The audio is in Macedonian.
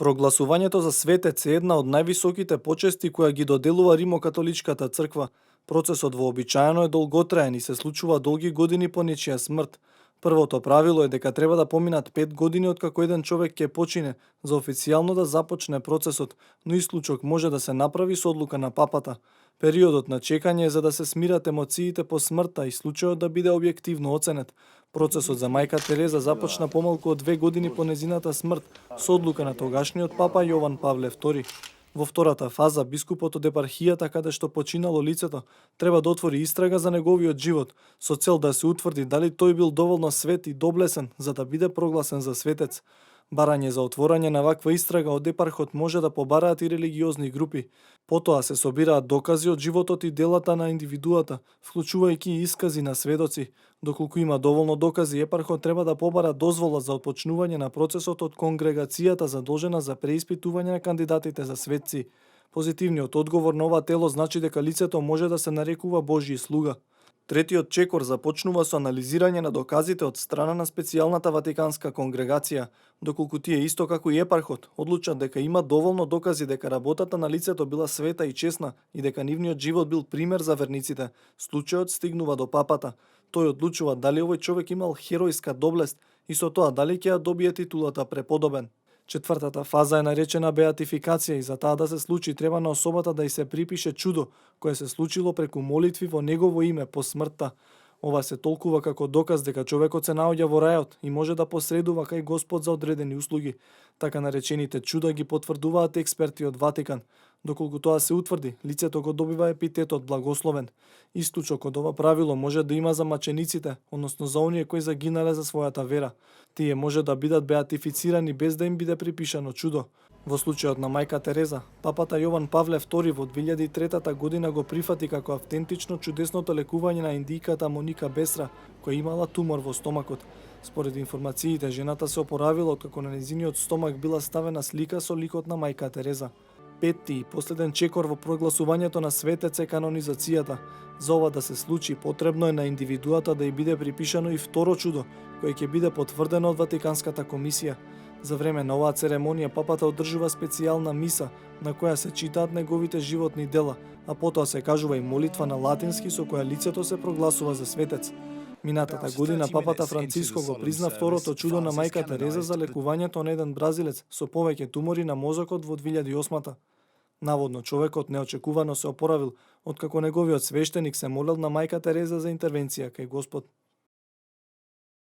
Прогласувањето за светец е една од највисоките почести која ги доделува Римокатоличката црква. Процесот вообичаено е долготраен и се случува долги години по нечија смрт. Првото правило е дека треба да поминат 5 години откако еден човек ќе почине за официјално да започне процесот, но исклучок може да се направи со одлука на папата. Периодот на чекање е за да се смират емоциите по смртта и случајот да биде објективно оценет. Процесот за мајка Тереза започна помалку од 2 години по незината смрт со одлука на тогашниот папа Јован Павле II. Во втората фаза, бискупот од епархијата каде што починало лицето треба да отвори истрага за неговиот живот, со цел да се утврди дали тој бил доволно свет и доблесен за да биде прогласен за светец. Барање за отворање на ваква истрага од епархот може да побараат и религиозни групи. Потоа се собираат докази од животот и делата на индивидуата, вклучувајќи и искази на сведоци. Доколку има доволно докази, епархот треба да побара дозвола за отпочнување на процесот од конгрегацијата задолжена за преиспитување на кандидатите за светци. Позитивниот одговор на ова тело значи дека лицето може да се нарекува Божји слуга. Третиот чекор започнува со анализирање на доказите од страна на специјалната Ватиканска конгрегација, доколку тие исто како и епархот одлучат дека има доволно докази дека работата на лицето била света и честна и дека нивниот живот бил пример за верниците. Случајот стигнува до папата. Тој одлучува дали овој човек имал херојска доблест и со тоа дали ќе ја добие титулата преподобен. Четвртата фаза е наречена беатификација и за таа да се случи треба на особата да й се припише чудо, кое се случило преку молитви во негово име по смртта. Ова се толкува како доказ дека човекот се наоѓа во рајот и може да посредува кај Господ за одредени услуги. Така наречените чуда ги потврдуваат експерти од Ватикан. Доколку тоа се утврди, лицето го добива епитетот благословен. Исклучок од ова правило може да има за мачениците, односно за оние кои загинале за својата вера. Тие може да бидат беатифицирани без да им биде припишано чудо. Во случајот на мајка Тереза, папата Јован Павле II во 2003 година го прифати како автентично чудесното лекување на индијката Моника Бесра, која имала тумор во стомакот. Според информациите, жената се опоравила откако на незиниот стомак била ставена слика со ликот на мајка Тереза. Петти и последен чекор во прогласувањето на светец е канонизацијата. За ова да се случи, потребно е на индивидуата да й биде припишано и второ чудо, кое ќе биде потврдено од Ватиканската комисија. За време на оваа церемонија папата одржува специјална миса на која се читаат неговите животни дела, а потоа се кажува и молитва на латински со која лицето се прогласува за светец. Минатата година папата Франциско го призна второто чудо на мајка Тереза за лекувањето на еден бразилец со повеќе тумори на мозокот во 2008. Наводно човекот неочекувано се опоравил откако неговиот свештеник се молел на мајка Тереза за интервенција кај Господ.